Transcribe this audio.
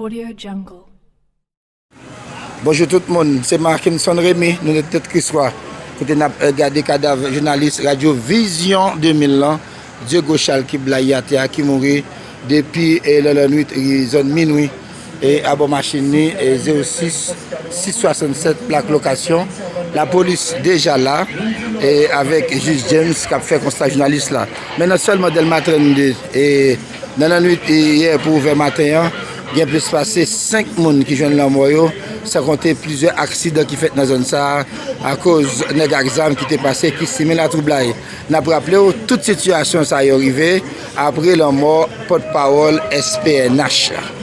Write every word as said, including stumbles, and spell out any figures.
Audio Jungle. Bonjou tout moun, se Markinson Remy, nou nan Tèt Kriswa, kote n ap eh, gade kadav jounalis radyo Vizyon de mil lan, Diego Charles Kiblay atè a ki mouri depi eh, nan lannwit, zòn minwi, e abò machin li, eh, zewo sis, sis swasannsèt, plak lokasyon, lapolis deja la, e avèk jij James k ap fè konsta jounalis la. Men nan sèlman Dèlma trannde, e nan lannwit yè pou ouvè maten an, gen plis pase senk moun ki jwenn lanmò yo, san konte plizyè aksidan ki fèt nan zòn sa a, akoz nèg ak zam ki te pase ki simen latwoublay. N ap raple w, tout sitiyasyon sa yo rive apre lanmò pòtpawòl S P N H.